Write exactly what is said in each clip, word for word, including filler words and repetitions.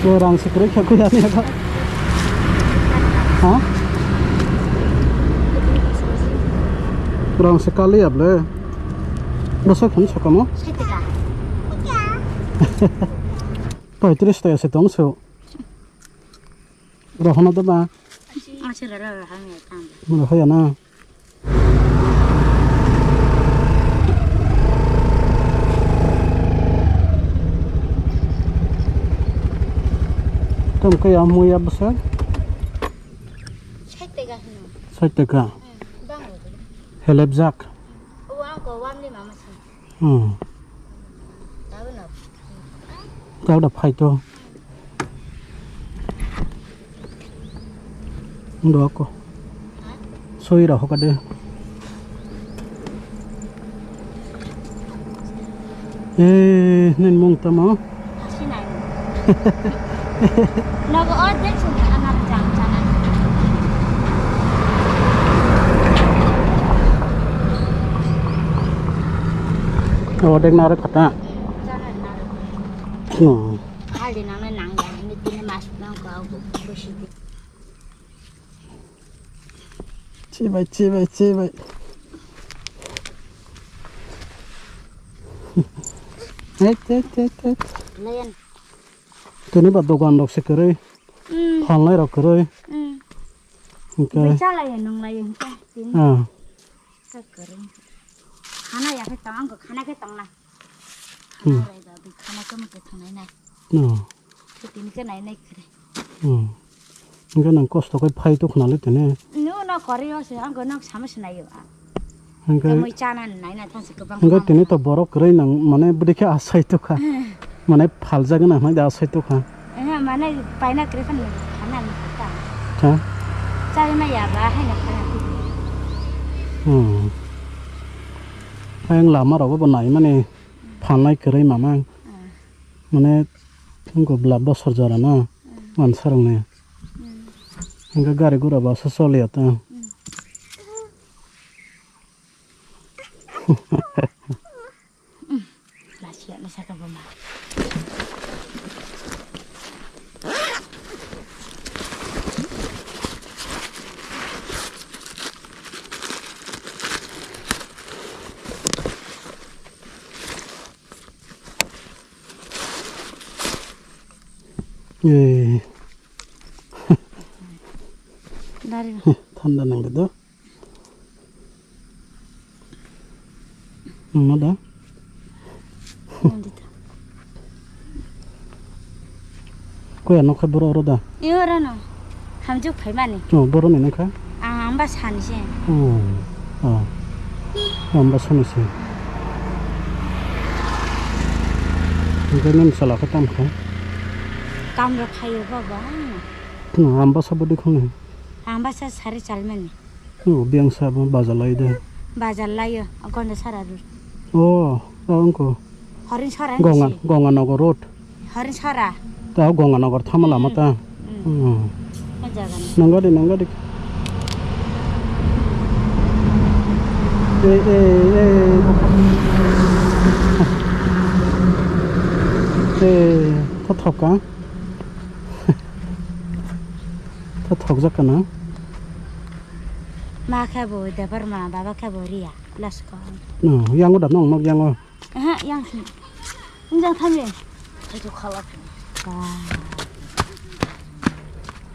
Rang se kwrwi kha kwi ani abo. Ha? Rang se kali able. Bwswk phano sakamo? Sai taka. Paitris taka se tong se. Rohorna da ba? Ang se rara rara hamya tang. Mura haya na. Tong kaya muya bwswk? Sait taka hino. Sait taka. Hmm, bang. Helep jak. O ang ko wam ni mama si. Hmm. Tao da phai to. Ndo ako. Soi ra hoka de. Eh, nen mung tamo. Sinai. Nogo ordek sini anak jam sana. Ordek naro kata. Sana naro. Hmm. Hali nang nang ya, ini tini mas nang kau besi. Chibai, chibai, chibai. Eit, eit, eit, eit. Layan. Tini ba dogan rok se kwrwi. Hmm. Phalnai rok kwrwi. Hmm. Hwnkhe. Bai chalai ya nung lai ya hwnkhe. Ah. Sa kwrwi. Khana ya khe tong, ang khana khe tong na. Hmm. Khana lai ba, bai khana khe mukhe thang nai na. No. Tini khe nai nai kre. Hmm. Hwnkhe nang kosto khe phai to khna le tene. No, no, kori o se, ang no sama se nai yo. Hwnkhe, tongwi chana nai na thang se kwbang hwnkhe tini to borok kwrwi nang mane bwdikhe asai to kha. Hmm. Mane phaljak na hwnwi da asai to kha. Eh, mane paina kre khan khana ni ta. Ha? Chai ma ya ba hai na khana ti. Hmm. Ayang lama rogo bo nai mani phalnai kwrwi mamang. Hmm. Mane, wngkha bwla bosor jora na, hmm, mansa rokni. Hmm. Hwnkhe gari gura bo aswk choliya ta. Hmm. Lachiyano saka buma. Eh. Dari. Thanda nang do. Nang da. Nang di ta. Koya nokha boro oro da? Iyo rano. Hamjuk phaimani. Oh, boro ni nokha? Ang amba sani se. Oh. Oh. Amba sani se. Hingke nini sala khe tam kha? Kam rok khayo baba. No, amba sa bodi khone. Amba sa sari chalmani. Oh, biyang sa bo bazar lai de. Bazar layo, gonda sara rur. Oh, oh, wngko. Horin sara ni Gonga, si. Gonganagar road. Horin sara. Ta Gonganagar thama lama ta. Hmm. Hmm. O jaga ni. Nangadi, nangadi. Eh, eh, eh. Eh, ta thok ka? Ta thok jak ka na? Ma khe bo Debbarma, baba khe bo Riya. Lasko. No, yango da nong nok yango. Aha, yang sini. Injang thami. Itu khalak. Wah.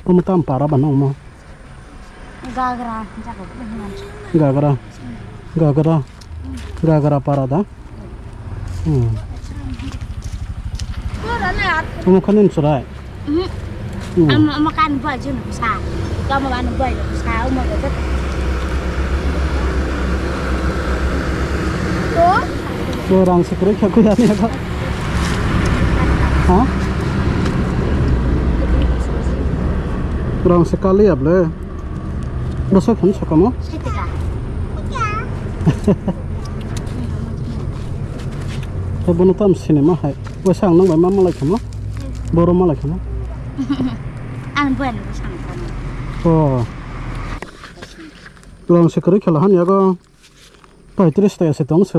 Omo tam para ba nong mo. Gagra, jago. Gagra. Gagra. Gagra para da. Hmm. Omo khanin surai. Mhm. Hmm. Amo, amo kan buai jun sa. Kamu kan buai sa, amo betul. To? To rang se kwrwi kha kwi ani aka. Ha? Rang se kali able. Bwswk phano sakamo? Sai taka. Tei bono tamo sinima hai. Waisa ang nang bai ma malai khamo? Boro malai khamo? Ang buan bo sang khamo. Oh. Rang se kwrwi khala han yago. Paitris taka se tong se.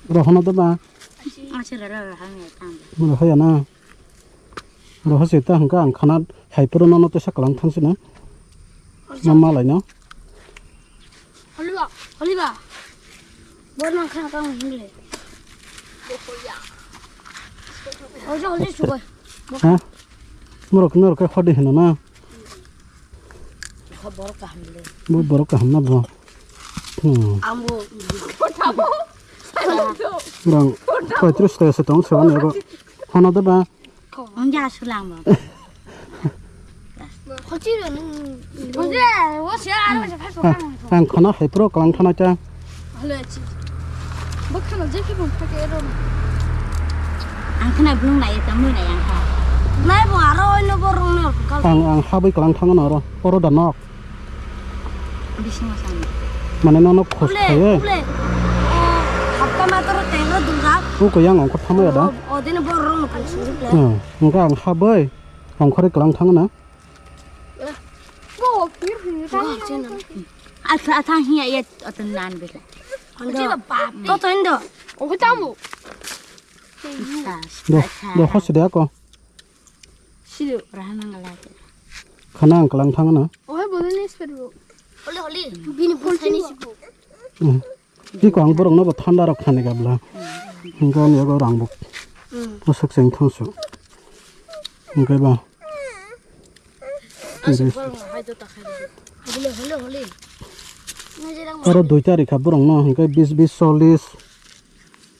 Rohorna da ba? Ang se rara rara han ya tang. Mura haya na. Roho sita hwnkha ang khana hai phuru nono tesa kwlang thang sino. Ma malai no. Holiba, holiba. Borno khana kang hingle. Ojo, ojo, sugai. Ha? Morok, norok khe hodi hino na? Borok kaham le. Bo borok kaham na bo. Hmm. Ambo. Rang paitris ta se tong sewan ego. Hana da ba? Ongya sulang bo. Ang khana hai pro kalang thana cha. Halo chi. Bo khana je ki bung thake ero. Ang khana blung lai ta mui lai ang kha. Nai bo aro oino borong no kal. Ang, ang habwi kalang thang no ro. Oro da nok. Bising masang. Mane nono khos khaye. Ule, ule. O, hapta matoro tenga dunga. Uko yang ongkor thamaya da. O, o dini borong no kal suri ple. Hmm, hwnkha ang habwi ongkhorwi kalang thang na. Bo, pir, pir, pir. Asa, asa hiya ya oton nan bela. Ando. Toto indo. Oke tamu. Do, do hosi de ako. Sido. Rahana ngala. Khana ang kalang thang na. Ohe boleh ni seru. Holi, holi. Bini phone sini sibu. Hmm. Biko ang borok no bo thanda rok thani gabla. Hingke ani yago rang bo. Hmm. Bosok cheng thangsu. Hingke ba. Holi, holi, holi. Aro dui tarik ha borok no hingke bis bis chollis.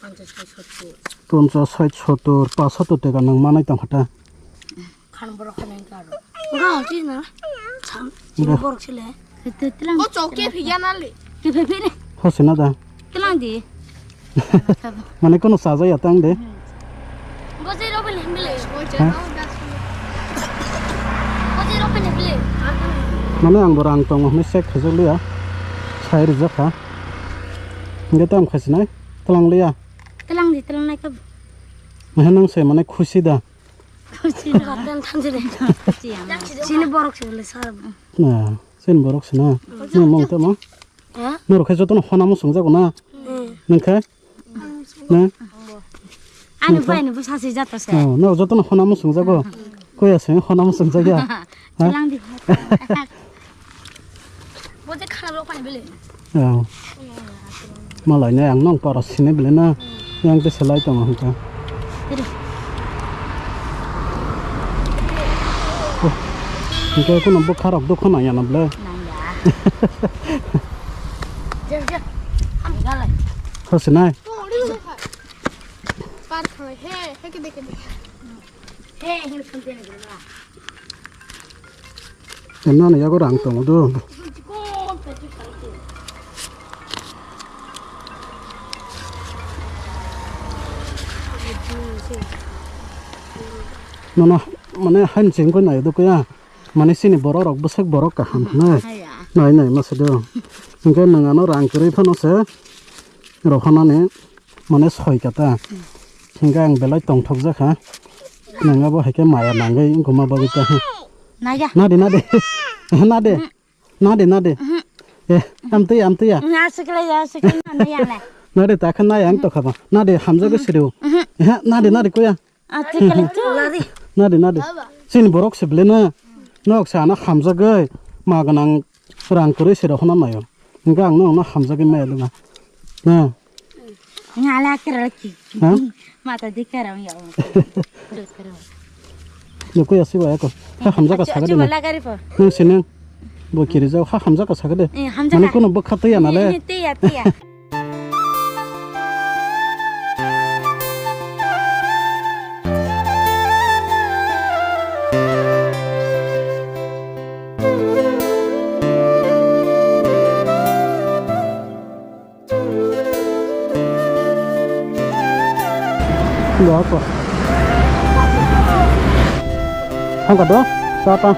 Ponchas, sait, sottor. Ponchas, sait, sottor, pas sottor teka nang manai tong kha ta. Khan borok khan nang karo. Ga, chi na. Cham, chi borok sile. Ko chok ke phiya na le. Ke phe phe ne. Hosi na da. Tlang di. Mane kono saja ya tang de. Bo je ro bele bele. Ha? Bo je ro bele bele. Mane ang bo rang tongo hwnwi check khaijak liya. Sai rijak kha. Hingke tamo khasinai? Tlang liya. Tlang di, tlang nai khe. Mehe nang se mane khusi da. Khusi da. Gaten thanse de. Khusi ya. Chini borok se bole sar. Na, chini borok se na. Hmm. Ni mung tamo. Ha? Norok khe jotono hona mo songjago na. Hmm. Nang khe? Na? Ani bai ni bwsa se jato se. Oh, norok jotono hona mo songjago. Koya se hona mo songjago. Ha? Tlang di. Bo je khana rok pani bele. Oh. Malai nai ang nong paro sini bele na. Yang te selai tong hangka. Tiri. Oh. Hingke kono bwkha rok dukho nang ya na bele. Nang ya. Jeng, jeng. Am galai. Hosi nai. Par khana he, he kede kede. He, he, he, he. Nani yago rang tongo do. Nono mane hain chengkoi nai do kaya. Mane chini borok rok bwswk borok kaham hwnwi. Haya. Nai nai masa do. Hwnkhe nwng ano rang kwrwi phano se rohornani. Mane soi kata. Hingke ang belai tongthok jakha. Nang abo hai khe maya nangwi wngkoma bagwi ta. Naya. Nade, nade. Nade. Nade, nade. Eh, amtwi, amtwi ya. Na sikla ya, sikla na ya le. Nade, ta khan naya ang tokha ba. Nade, hamjagwi sidu. Eh, nade, nade, kuya. Ah, sikla tu. Nade, nade. Chini borok se bele na. Nok sa na hamjagwi. Ma ganang rang kwrwi se rohorna mayo. Hingke ang no, no hamjagwi maya duma. Na. Ngala kero ki. Ha? Mata di kero ya. Yo kuya siwa eko. Ha hamjaka sakade na. Lagari po. Nung sineng. Bo kiri jao ha hamjaka sakade. Eh, hamjaka. Mane kono bwkha tei ya nale. Eh, eh, tei ya, tei ya. Doa ko. Hangka do, sapa?